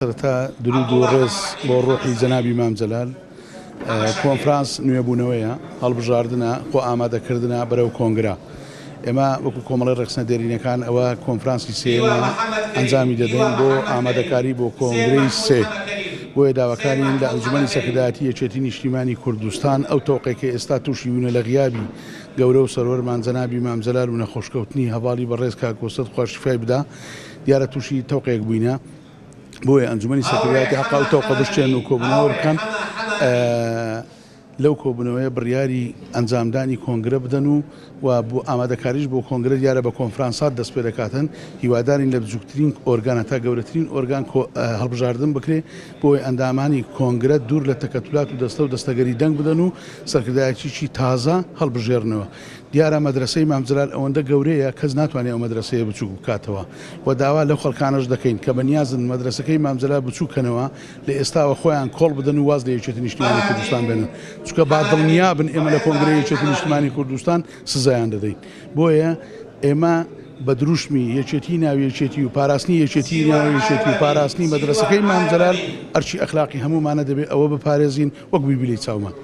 سەرەتا دروود و ڕێز بۆ ڕۆحی جەنابی مام جەلال. کۆنفرانس نوێبوونەوەیە، هەڵبژاردنە، خۆ ئامادەکردنە بەرەو کۆنگرە. ئێمە وەکو کۆمەڵەی ڕێکخستنە دێرینەکان ئەوە کۆنفرانسی سێیەمە ئەنجامی دەدەین بۆ ئامادەکاری بۆ کۆنگرەی سێ. بۆیە داواکارین لە ئەنجومەنی سەرکردایەتی یەکێتی نیشتیمانی کوردستان ئەو تەوقەی کە ئێستا تووشی بووینە لە غیابی گەورە و سەروەرمان جەنابی مام جەلال و نەخۆشکەوتنی هەڤاڵی بەڕێز کاک کۆسرەت خوا شیفای بدا دیارە تووشی تەوقێک بووینە. بۆیە ئەنجومەنی سەرکردایەتی حەقە ئەو تەوقە بشکێنن و کۆبوونەوە بکەن، لەو کۆبوونەوەیە بڕیاری ئەنجامدانی کۆنگرە بدەن و و بۆ ئامادەکاریش بۆ کۆنگرە دیارە بە کۆنفرانسات دەست پێ دەکاتن، هیوادارین لە بچووکترین ئۆرگان هەتا گەورەترین ئۆرگان هەڵبژاردن بکرێ بۆ ئەوەی ئەندامانی کۆنگرە دوور لە تەکەتولات و دەستە و دەستەگەری دەنگ بدەن و سەرکردایەتیی تازە هەڵبژێرنەوە. دیارە مەدرەسەی مام جەلال ئەوەندە گەورەیە کەس ناتوانێت ئەو مەدرەسەیە بچوک بکاتەوە و داوا لەو خەڵکانەش دەکەین کە بەنیازن مەدرەسەکەی مام جەلال بچوک کەنەوە لە ئێستاوە خۆیان کۆڵ بدەن و واز لە یەکێتی نیشتیمانی کوردستان بێنن چونکە با دڵنیا بن ئێمە لە کۆنگرەی یەکێتی نیشتیمانی کوردستان سزایان دەدەین بۆیە ئێمە بە دروشمی یەکێتی ناو یەکێتی و پاراستنی یەکێتی ناو یەکێتی و پاراستنی مەدرەسەکەی مام جەلال ئەرکی ئەخلاقی هەموومانە دەبێت ئەوە بپارێزین وەک بیبیلەی چاومان.